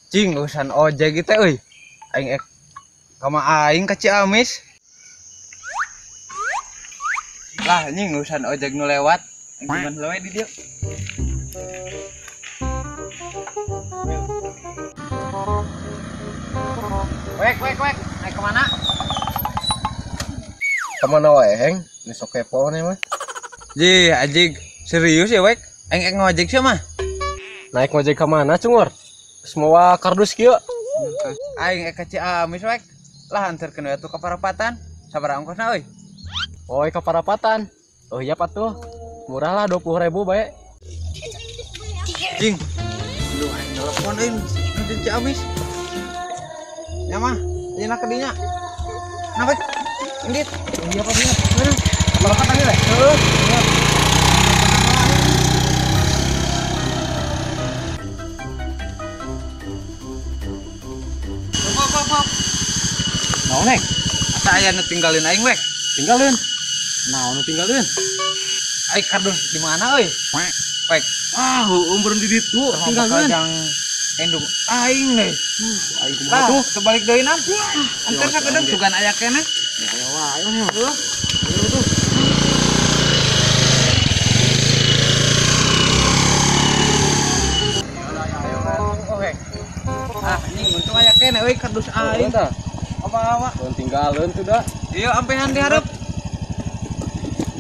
Cing urusan ojek gitu euy. Aing ek kama aing ka Ciamis. Lah anjing urusan ojek nu lewat. Aing cuman lewe di dieu. Wek wek wek, naik kemana? Kemana wae heng? Ini sok kepo nih mah. Ji, anjing serius ya wek? Aing ek ngojek sih mah. Naik ngojek ke mana cungur? Semua kardus kieu. Aing ek ka Ciamis wek. Lah anterkeun we atuh ka Parapatan. Sabaraha ongkosna euy? Oh, ka Parapatan. Oh iya patuh. Murah lah 20.000 bae. Jing. Lu aing telepon euy di Ciamis. Ya mah, ayeuna ka dinya. Nah wek. Indit. Oh iya patuh. Mana? Parapatan ieu we. Heuh. Mau neng? Asa aya nu tinggalin aing wek? Tinggalin. Naon nu tinggalin? Aing kardus di mana euy? Wek. Ah, heueuh beureum di ditu tinggalin. Jang endung aing nih. Aing kumaha tuh? Sebalik deui nam. Anter sakedeung sugan aya keneh. Ya aya wae mah. Heueuh. Tuh. Oke. Ah, anjing untung aya keneh euy kardus aing. Apa-apa? Mun tinggalin tuh dah. Iya, ampehan diharap.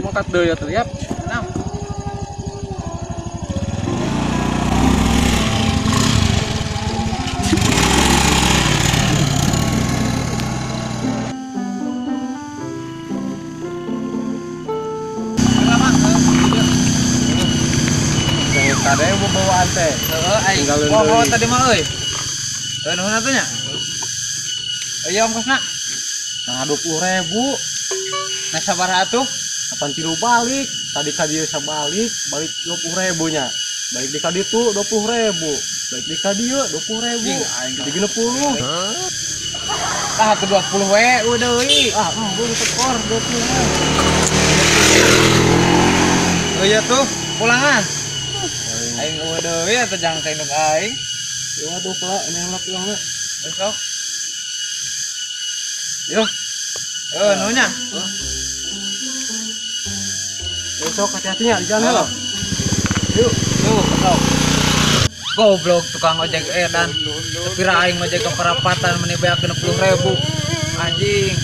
Mangkat deui atuh yap. Nah. Kade bawaan teh. Heeh, aing. Bawa tadi mah euy. Heuh nuhun atuh nya. Iya ongkosna. Nah 20.000. Nah sabaraha atuh? Kapan tilu balik? Tadi ka dieu sabalik, balik 20.000 nya. Balik di ka ditu 20.000. Balik di ka dieu 20.000. Jadi 60. Ah atuh 20 we eueuh deui. Ah, embung tekor 20. Oh iya tuh, pulangan. Aing eueuh deui atuh jangan ka indung aing. Ya atuh kelak ini lap ulangna. Besok. Yo. Nunya. Besok hati-hatinya di jalan lo. Yuk, yuk, sok. Goblok tukang ojek edan. Tapi aing ngojek ke Parapatan meni beak 60.000. Anjing.